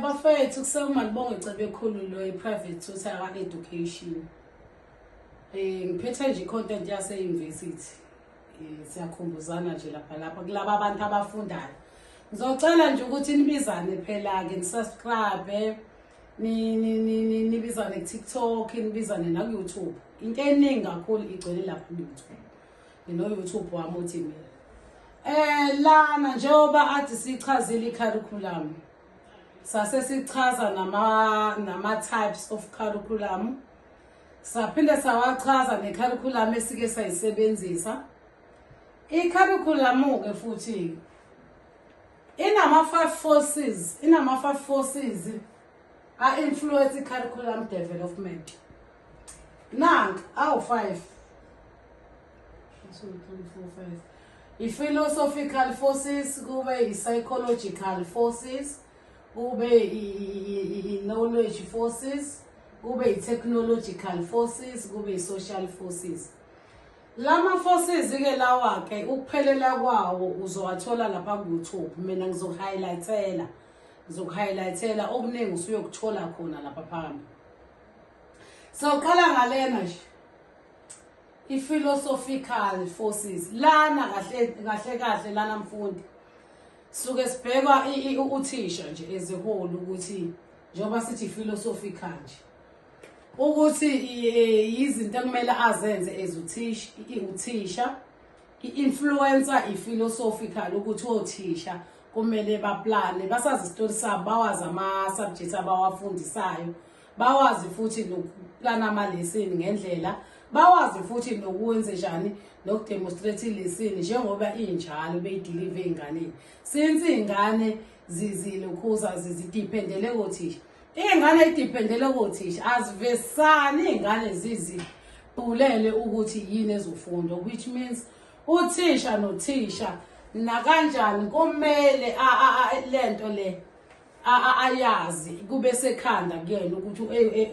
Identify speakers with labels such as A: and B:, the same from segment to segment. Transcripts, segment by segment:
A: Bafethu, kuseMalibongwe Cebekhulu lo, i-private tutor ka-education. Ngiphethe nje i-content yase-university. Siyakhumbuzana nje lapha kulaba abantu abafundayo. Ngizocela nje ukuthi nibizane phela-ke, ni-subscribe, nibizane ku-TikTok, nibizane naku-YouTube. Into eningi kakhulu igcwele lapha ku-YouTube. Ngino-YouTube wami uthi mina. Lana njengoba athi sichazile i-curriculum, sase sichaza nama types of curriculum, saphinde sawachaza ne-curriculum esike sayisebenzisa. I-curriculum ke futhi inama five forces a-influence i-curriculum development. Nank awu-five, 2, 3, 4, 5: i-philosophical forces, kube i-psychological forces, kube i-knowledge forces, kube i-technological forces, kube i-social forces. Lama forces ke lawa ke, ukuphelela kwawo uzowathola lapha ku-YouTube. Mina ngizoku-highlightela okuningi, usuyokuthola khona lapha phambi. So qala ngalena nje, i-philosophical forces. Lana kahle kahle kahle lana, mfundi, suke sibhekwa uthisha nje as a whole, ukuthi njengoba sithi philosophical nje, ukuthi izinto ekumele azenze as uthisha, i-influence i-philosophical, ukuthi othisha kumele baplane, basazi isitori sabo, bawazi ama-subjects abawafundisayo, bawazi futhi nokuplana ama-lesson ngendlela, bawazi futhi nokwenze njani, nokudemonstrate i-lesson njengoba injalo, beyideliver ey'nganeni, since iy'ngane zilokhuza zidependele kothisha. Iy'ngane idependele kothisha, azivesani iy'ngane zizibhulele ukuthi yini ezofundwa, which means uthisha nothisha nakanjani kumele lento le ayazi, kube sekhanda kuyena ukuthi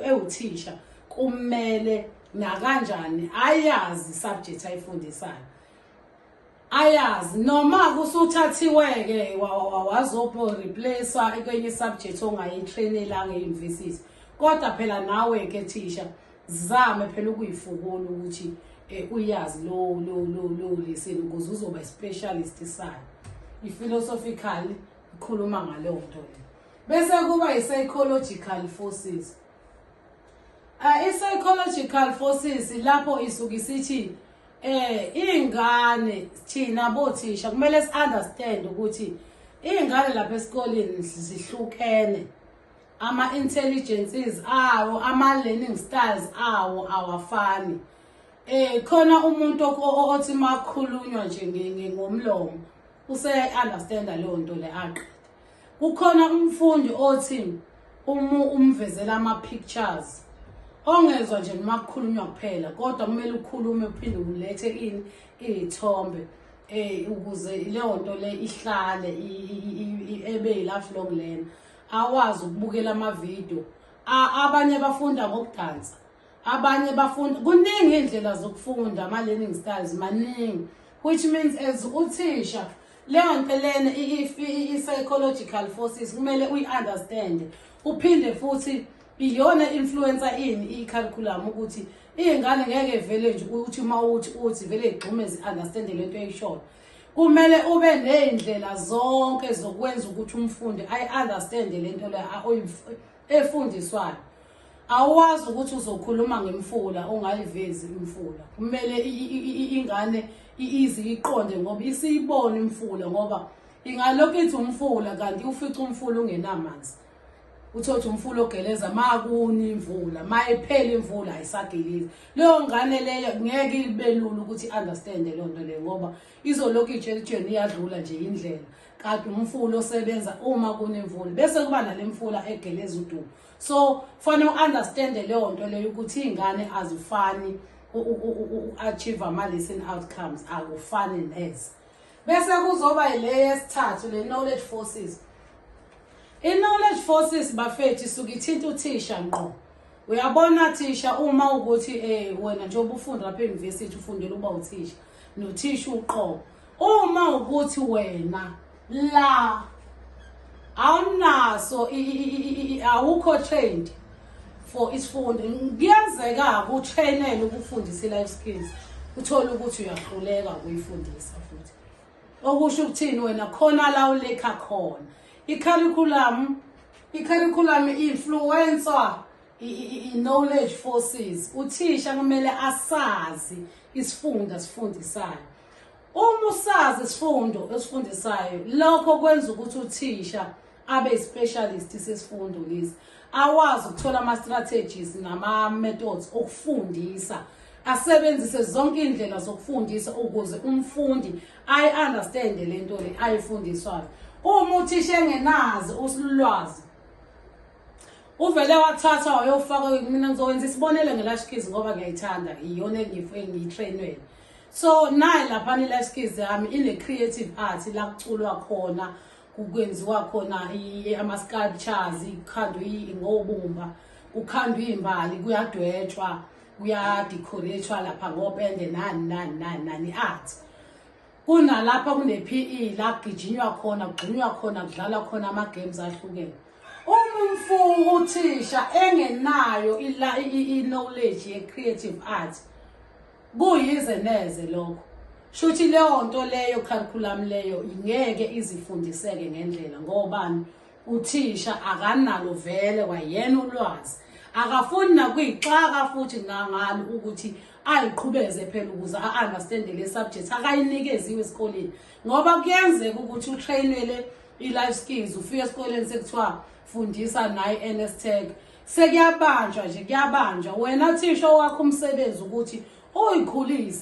A: ewuthisha kumele nakanjani ayazi subject ayifundisayo, ayazi noma kusuthathiwe-ke wazopho replace kwenye subject ongayitrainelanga e-university. Kodwa phela nawe-ke thisha, zame phela ukuyifukula ukuthi uyazi lo lesson ukuze uzoba specialist sayo. I-philosophical ikhuluma ngaleyo nto le. Bese kuba i-psychological forces. I-psychological forces lapho isuke isithi ingane, thina bothisha kumele si-understand ukuthi iy'ngane lapha esikoleni zihlukene, ama-intelligences awo, ama-learning styles awo awafani. Khona umuntu othi makukhulunywa nje ngomlomo useyayi-understanda leyo nto le, aqede. Kukhona umfundi othi uma umvezela ama-pictures, ongezwa nje noma kukhulunywa kuphela, kodwa kumele ukhulume uphinde ulethe ini, iy'thombe, ukuze leyo nto le ihlale ebe yi-lifelong learner, awazi ukubukela amavidiyo. Abanye bafunda ngokudansa, abanye bafunda kuningi, iy'ndlela zokufunda, ama-learning styles maningi, which means as uthisha leyo nto lena, i-psychological forces, kumele uyi-understand. Uphinde futhi iyona influence ini, i-curriculum, ukuthi iy'ngane ngeke vele nje uthi uma uthi vele igxume zi-understande lento eyishoyo. Kumele ube ney'ndlela zonke zokwenza ukuthi umfundi ayi-understande lento le efundiswayo. Awazi ukuthi uzokhuluma ngemfula ungayivezi imfula, kumele ingane ize iqonde ngoba isiyibona imfula, ngoba ingalokhu ithi umfula kanti ufica umfula ungenamanzi. Uthothe umfula ogeleza makuna imvula, mayiphela imvula ayisagelezi. Leyo ngane leyo ngeke ibe lula ukuthi i-understand leyo nto leyo, ngoba izolokhu itshela ijeni iyadlula nje indlela, kanti umfula osebenza uma kunemvula, bese kuba nale mfula egeleza udumo. So fanele u-understande leyo nto leyo, ukuthi iy'ngane azifani, u-achieve ama-lesson outcomes akufani neze. Bese kuzoba le yesithathu, le knowledge forces. I-knowledge forces, bafethu, isuke ithinta uthisha ngqo. Uyabona thisha, uma ukuthi wena njengoba ufunda lapha e-university, ufundela ukuba uthisha nothisha uqobo, uma ukuthi wena la Awunaso, awukho trained for isifundo. Kuyenzeka utrainele ukufundisa i-life skills, uthole ukuthi uyahluleka ukuyifundisa futhi. Okusho ukuthini? Wena khona la ulekha khona i-curriculum influencer i-knowledge forces. Uthisha kumele asazi isifundo asifundisayo. Uma usazi isifundo esifundisayo, lokho kwenza ukuthi uthisha abe specialist sesifundo lesi, awazi ukuthola ama-strategies nama-methods okufundisa, asebenzise zonke iy'ndlela zokufundisa ukuze umfundi ayi-understande le nto le ayifundiswayo. Uma uthisha engenazi ulwazi, uvele wathatha wayofaka. Mina ngizokwenza isibonelo nge-life skills ngoba ngiyayithanda, iyona engiyitrainwele. So nayi laphana i-life skills yami ine-creative art, la kuculwa khona, kwenziwa khona ama-sculptures, ikhandwe ngobumba, kukhandwa iy'mbali, kuyadwetshwa, kuyadecorate lapha ngopende, nani nani nani nani, art. Kunalapha kune-PE, la kugijinywa khona, kugxunywa khona, kudlalwa khona ama-games ahlukene. Uma uthisha engenayo i-knowledge ye-creative art, kuyize neze lokho. Shuthi leyo nto leyo, curriculum leyo, ingeke izifundiseke ngendlela. Ngobani? Uthisha akanalo vele kwayena ulwazi, akafuni nakuyixaka futhi nangalo ukuthi ayiqhubeze phela ukuze a-understande le subject akayinikeziwe esikoleni. Ngoba kuyenzeka ukuthi utrainele i-life skills, ufike esikoleni sekuthiwa fundisa naye i-NSTech, sekuyabanjwa nje, kuyabanjwa. Wena thisha, owakho umsebenzi ukuthi uyikhulise.